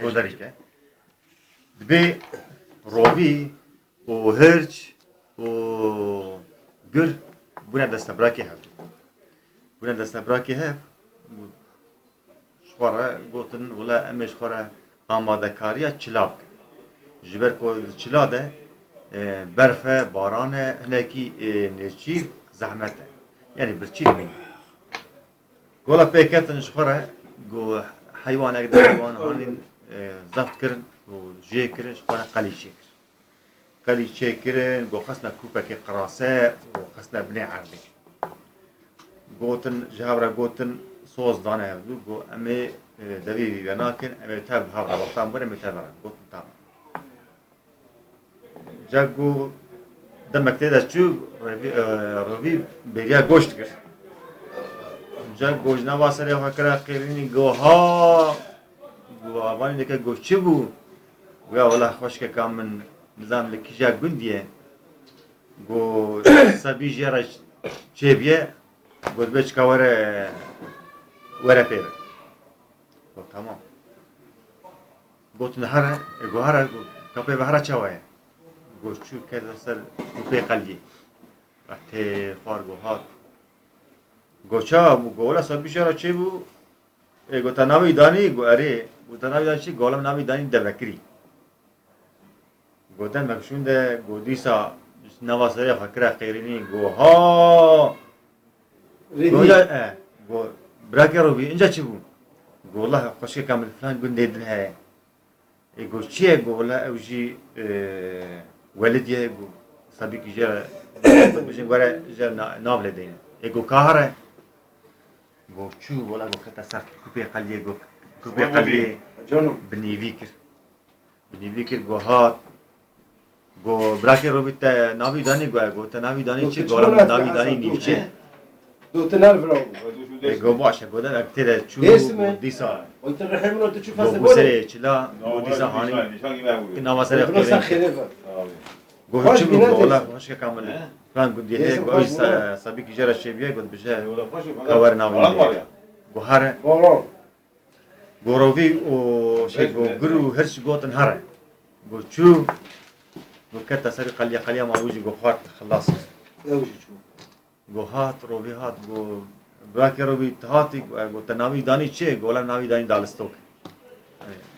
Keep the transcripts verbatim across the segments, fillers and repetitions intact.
Goderî ke. Dibê rovî û hirç û gur bûne destebrakê hev. Bûne destebrakê hev, ji xwe re gotin, wila em ê ji xwe re amadekariya çila bikin. Ji ber ku di çila de, e, berf e, baran e, hinekî, e, nêçîr zehmet e. Yanî birçî dibînin. Gola pê ketin ji xwe re, got, heywanek di heywan hanîn, e, zeft kirin û jê kirin, ji xwe re qelî çêkir. Qelî çêkirin, got, xistine kûpekê qirase û xistine binê erdê. Gotin, ji hev re gotin, soz dane hevdû, got, em ê, e, devê vî venakin, em ê tev bi hev re wextan birin, em ê tev re. Gotin, tamam. Ca ku demek tê de çû, revî, e, revî bêriya goşt kir. Ca ku ji nava serê xwe kira qêrînî, got, ha, got, avanî dike, got, çi bû? Got, ya wela xweşkeka min, nizam li kîja gundî ye. Got, sebî jê re çêbiye, got, bêçika were, were pê re. Got, tamam. Gotin here, e, got here, got, kapê ve here çawa ye? Got, çû kete ser kûpê qeliyê. Ve tê xwar, got, hat. Got, ça bû? Got, wela sebî jê re çêbû. E, got, te navê danî? Got, erê. Got, te navê danî çi? Got, wela min navê danî Devekirî. Got, demek şûnde, got, dîsa nava serê xwe kire qêrînî, got, ha! Revî. Got, e, got, birakê Revî, inca çi bû? Got, wela xweşkeka min filan gundê din heye. E, got, çi ye? Got, wela ew jî, e, welidî ye, got, sebîkî jê re, bijin were jê re na-, nav lê deyne. E, got, ka here? Got, çû, wela, got, kete ser kûpê qeliyê, got, kûpê qeliyê bi nîvî kir. Bi nîvî kir, got, hat. Got, birakê Revî, te navî danî? Got, got, te navî danî çi? Got, wela min navî danî Nîvçe. Got, tu ner vira. E, got, baş e, got, demek tê de çû, got, dîsa. Got, bû serê çila, got, dîsa hanî nava serê xwe kir. Got, çi bû? Got, wela xweşkeka min filan gundî heye, got, ew jî se-, sebîkî jê re çêbiye, got, bije ka were navî min. Got, here. Got, Revî û şey, got, gur û hirç gotin here. Got, çû, got, kete serê qeliya, qeliya ma wî jî, got, xwar, xilas. Ew jî çû. Got, hat, Revî hat, got, birakê Revî, tu hatî? Got, got, te navî danî çi? Got, wela navî danî Dalistok.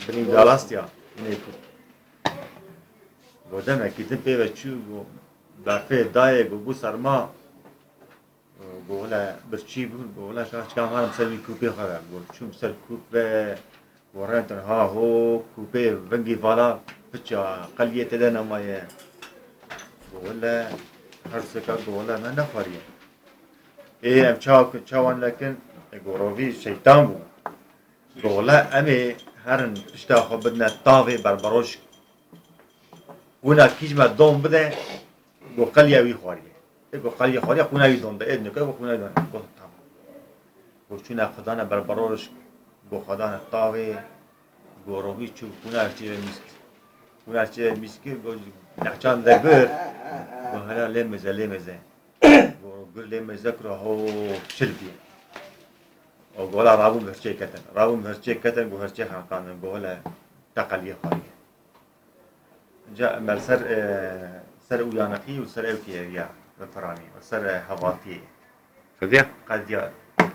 Binî dalastiya, nêkû. Got, demekî din pê ve çû, got, berfê dayê, got, bû serma. Got, wela birçî bûn, got, wela ka çika herim ser wî kûpê xwe ve. Got, çûm ser kûp ve, got, rêndin ha ho, kûpê vingî vala piça qeliyê tê de nemaye. Got, wela her seka, got, wela me nexwariye. Ê, em çawa ku çawan nekin, e, got, Revî şeytan bû. Got, wela em ê herin pişta xwe bidine tavê berberoşk. Wina kîj me don bide, got, qeliya wî xwariye. Ê, got, qeliya xwariye, qûna wî don de. Ê, nike, got, qûna wî don de. Got, tamam. Got, çûne xwe dane berberoşk, got, xwe dane tavê, got, Revî çû, qûna çê mîz kir. Qûna çê mîz kir, got, nehçan de gur. Got, hela lê mêze, lê mêze. Got, gur lê mêze kir, ho, şil bî. O, got, wela rabûn bi hirçê ketin. Rabûn bi hirçê ketin, got, hirçê xeniqandin, got, wela te qeliyê xwariye. Ca me li ser, e, ser Uyaniqî û ser ewkê eviya, bi piranî, û ser, e, hevaltiyê. Qediya? Qediya.